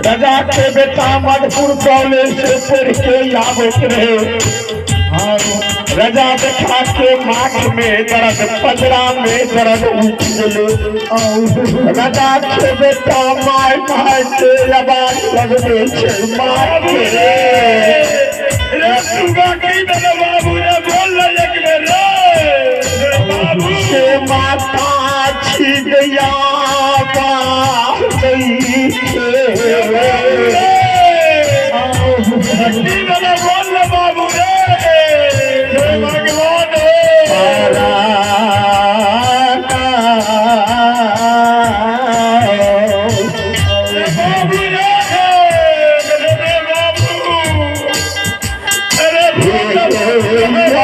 राजा के बेटा मधुपुर कॉलेज से पढ़ के आबैत रहे। राजा बेटा के माथ में दर्द, पजरा में दर्द उठ गेलै। राजा के बेटा my my के आवाज लगबै छै, my के। रे सुगा कही देना बाबू रे, बोल ले एक बेर रे बाबू। से माता छी गैया की देना बोल ले बाबू रे, हे भगवान रे। रे बाबू रे, रे बाबू, अरे बोल ले बाबू रे।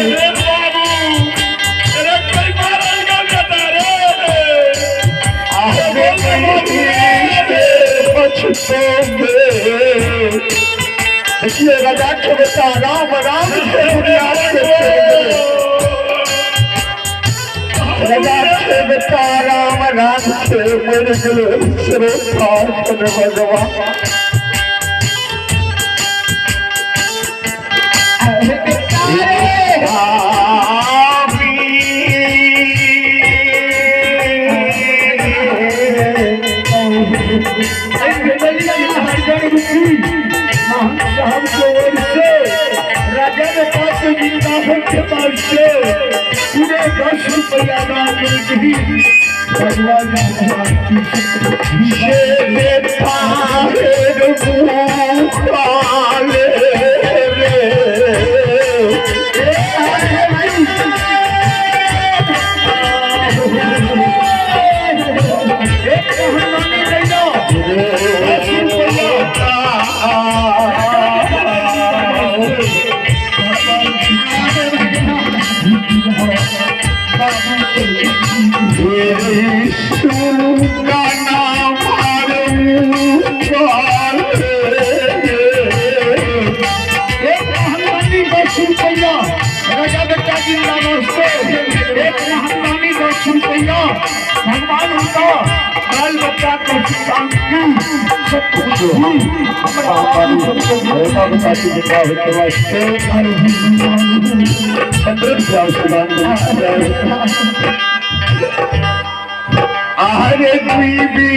रे बाबू, अरे कोई महाराज का बेटा रे। देखिए राजा के बेटा राम राम के दुनिया से चल गए। राजा के बेटा राम राम से मर गए श्रोता भगवान। साहब के ओर से राजा बेटा के वृंदावन के पास से पूरे 10 रुपया दान मिल गई। भगवान से बेटा भूखाले रे। एक मेहरबानी ले लो 10 रुपया। एक मेहरबानी 10 रुपया राजा बेटा जिंदाबाद से। एक मेहरबानी 10 रुपया। भगवान उनका बाल बच्चा को शांति सब कुछ हमारा सबको আরে बीबी